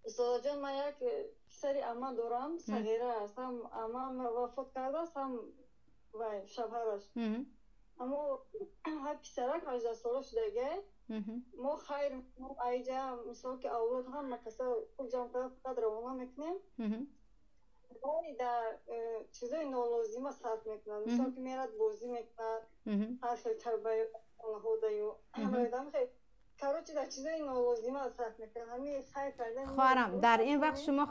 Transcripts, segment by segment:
Устодаҷон, ман як писари амма дорам, сағира аст, ҳам аммам вафот кардааст, ҳам вай шавҳараш. Аммо ҳар писарак 18 сола шудагай. Мо хайр айҷа, мисол, ки авлод ҳама каса пул ҷамъ карда, фақат равона мекунем. Дар чизои нолозима сарф мекунад. Мисол, ки мерад, бозӣ мекунад, ҳар хел тарбаи онҳодаю короче, дар чизои нолозима сарф мекунад. Ҳамин хайр кардан. Хоҳарам, дар ин вақт шумо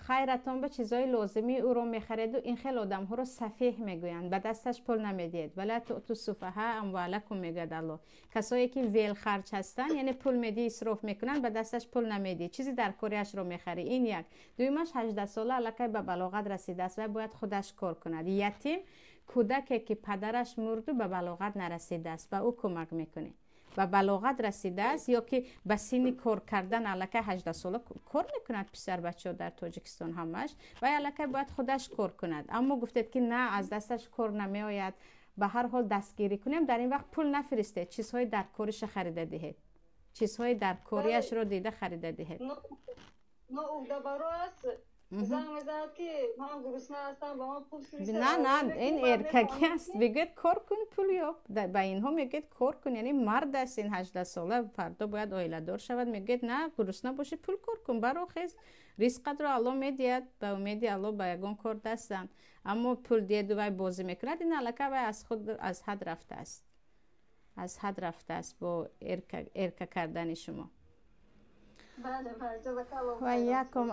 хайратон ба чизои лозимии ӯро мехареду, ин хел одамҳоро сафеҳ мегӯянд. Ба дасташ пул намедиҳед. ولا تؤتوا السفهاء أموالكم, мегӯяд Аллоҳ. Касое ки велхарҷ ҳастанд, яъне пул медиҳӣ, исроф мекунанд, ба дасташ пул намедиҳӣ, чизи дар кориашро мехарӣ. Ин як. Дуюмаш, 18 сола, аллакай ба балоғат расидааст ва бояд худаш кор кунад. Ятим — кӯдаке, ки падараш мурду ба балоғат нарасидааст, ба ӯ кӯмак мекунӣ. Ба балоғат расидааст ё ки ба синни кор кардан, аллакай 18 сола кор мекунад писарбачаҳо дар Тоҷикистон ҳамаш, вай аллакай бояд худаш кор кунад. Аммо гуфтед, ки на, аз дасташ кор намеояд. Ба ҳар ҳол дастгирӣ кунем. Дар ин вақт пул нафиристед, чизҳои дар кориша харида диҳед, чизҳои дар кориашро дида харида диҳед. Ноуҳдабаро аст, занг мезанад, ки ман гурусна ҳастам, ба ман пул. На, на, ин эркакӣ аст. Бигӯед, кор кун, пул ёб. Ба инҳо мегӯед, кор кун, яъне мард аст ин, 18 сола, фардо бояд оиладор шавад. Мегӯед, на, гурусна бошӣ, пул кор кун, баро, хез, ризқатро Аллоҳ медиҳад, ба умеди Аллоҳ ба ягон кор даст зан. Аммо пул диҳеду вай бозӣ мекунад, ин аллакай вай аз худ аз ҳад рафтааст, аз ҳад рафтааст бо эрка кардани шумо. Ва якум.